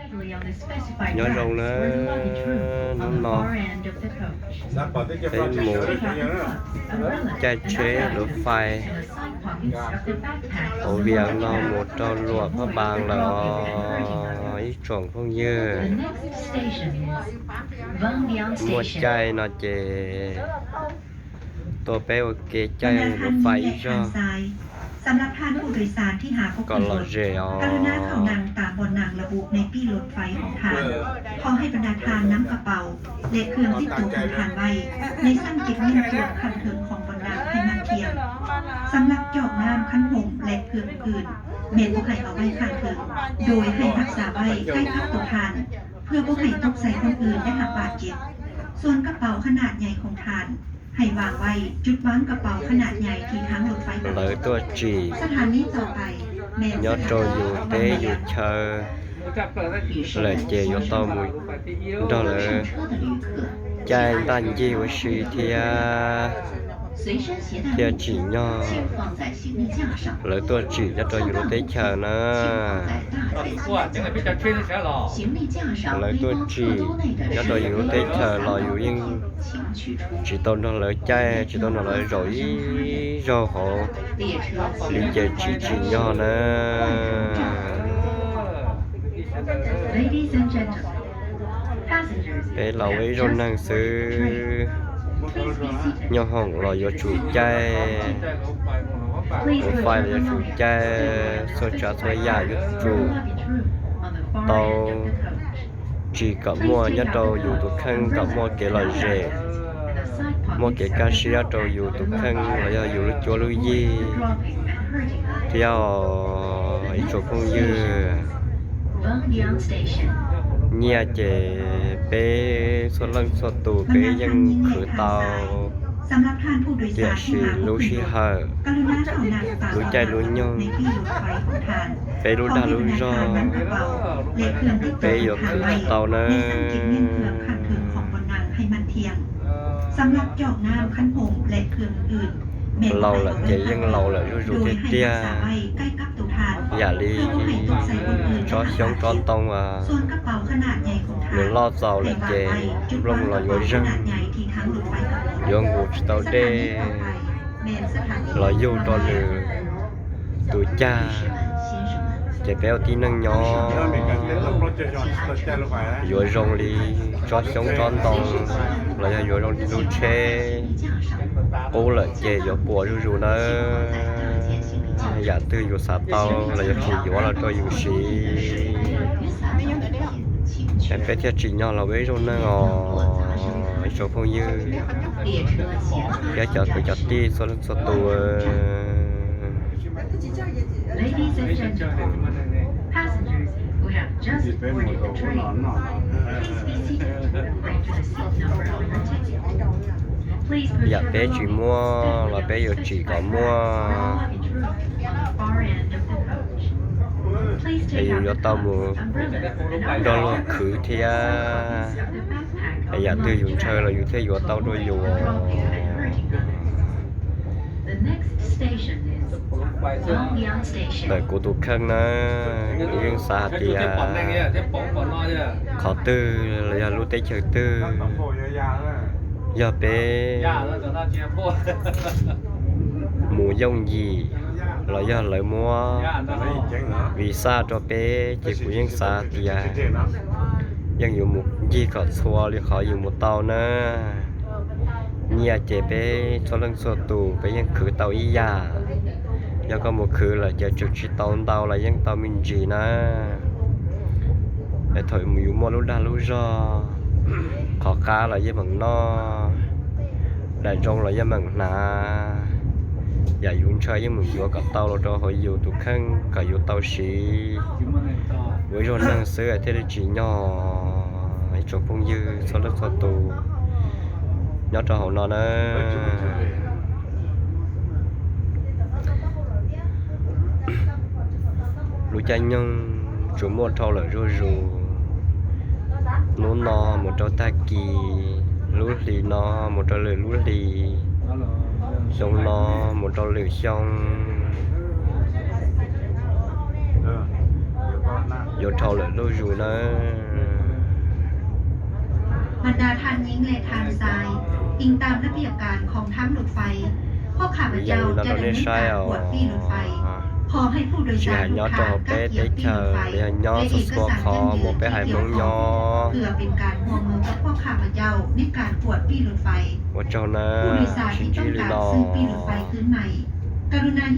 Nyob zoo na, hnub no peb mus caij tsheb luv fais hauv Vias no mus rau Luam Phaj Npas lawm os ib tsoom phooj ywg. Muaj caij no ces tuaj peb ua ke caij luv fais ib zaug kom lom zem os. สำหรับท่านผู้โดยสารที่หาพวงหลีดโทรศัพท์ของท่าน ขอให้บรรดาท่านนำกระเป๋า และเครื่องติดตัวของท่านไว้ ในช่องเก็บเงินเพื่อขั้นเทิงของบ่อนนั่งให้มั่นเที่ยง สำหรับจอกน้ำ คันหม และเครื่องอื่น แม่นบ่ให้เอาไว้ข้างเทิง โดยให้รักษาไว้ใกล้กับตัวท่าน เพื่อบ่ให้ตกใส่คนอื่นได้รับบาดเจ็บ ส่วนกระเป๋าขนาดใหญ่ของท่าน ให้วางไว้จุดวางกระเป๋าขนาดใหญ่ที่ทางรถไฟกำหนด Lawv tuaj tsim สถานีต่อไป แม่น nyob สถานี rau yus teb yus chaw lawm ces yuav tau mus nrog lawv caij ntaj ncig ua si thiab, thiaj tsim nyog. Lawv tuaj tsim nyob rau yus lub teb chaws na. Lawv tuaj tsim nyob rau yus lub teb chaws los yus yeej tsis tau nrog lawv caij, tsis tau nrog lawv zaum ib zaug hauv li ces tsis tsim nyog na. Peb los ua ib zaug neeg xwb, nyob hoom los yuav tsum caij, ua fais los yuav tsum caij, txhua tsav txhua yam yuav tsum tau tsim kom muaj nyob rau yus tus kheej kom muaj kev lom zem, muaj kev kaj siab rau yus tus kheej los yog yus lub cuab lub yig thiab os ib tsoom phooj ywg. Nyiaj ces peb txhua leej txhua tus peb yeej khwv tau, tiam sis lub sij hawm, lub caij lub nyoog, peb lub dag lub zog, peb yuav khwv tsis tau nawb. Laus lawm ces yeej laus lawm zuj zus tiag tiag, yam li tsob xyoob tsob ntoo as, nws loj txaus lawm ces nplooj los yuav zeeg, yuav nqus tsis tau dej los yug rau nws tus cag, ces peb ua tib neeg nyob yuav zoo li tsob xyoob tsob ntoo los yog yuav zoo li lub tsheb qub lawm ces yuav puas zuj zus nawb. Yam twg yus xav tau los yuav tsum yuav los rau yus siv. Peb thiaj tsim nyog los ua ib zaug neeg os ib tsoom phooj ywg thiab cov kwv cov tij txhua leej txhua tus. Yam peb tsis muaj los peb yuav tsim kom muaj. Es yus yuav tau mus nrog luag khwv thiab, yam twg yus ntshaw los yus thiaj yuav tau rau yus. Ntawm kuv tus kheej na, kuv yeej xav hais tias qhov twg los yog lub teb chaws twg yog peb mus yooj yim los yog lawv muab visa rau peb ces kuv yeej xav tias yeej yuav mus ncig kom txhua li qhov yus mus tau na. Nyiaj ces peb txhua leej txhua tus peb yeej khwv tau ib yam. Yog koj mus khwv lawm ces tseem tsis tau ntau los yeej tau me ntsis na. Es thaum yus muaj lub dag lub zog, qhov qab los yeej meem noj, daim zoo los yeej meem hnav, yam yus ntshaw yeej meem yuav kom tau los rau hauv yus tus kheej kom yus tau siv ua ib zaug neeg xwb thiaj li tsim nyog. Ib tsoom phooj ywg txhua leej txhua tus nyob rau hauv no na. Lub caij nyoog tsuas muaj dhau lawm zuj zus. Hnub no mus rau tag kis, lub hlis no mus rau lwm lub hlis, xyoo no mus rau lwm xyoo. Yuav dhau lawm lub zus nawb. บรรดาท่านหญิงและท่านชาย อิงตามระเบียบการของทางรถไฟ พวกข้าพเจ้าจะดำเนินการตรวจปี้รถไฟ ขอให้ผู้โดยสารทุกท่านกักเก็บปี้รถไฟ และเอกสารการเดินที่เกี่ยวข้อง เพื่อเป็นการร่วมมือกับพวกข้าพเจ้าในการตรวจปี้รถไฟ ผู้โดยสารที่ต้องการซื้อปี้รถไฟคืนใหม่ กรุณา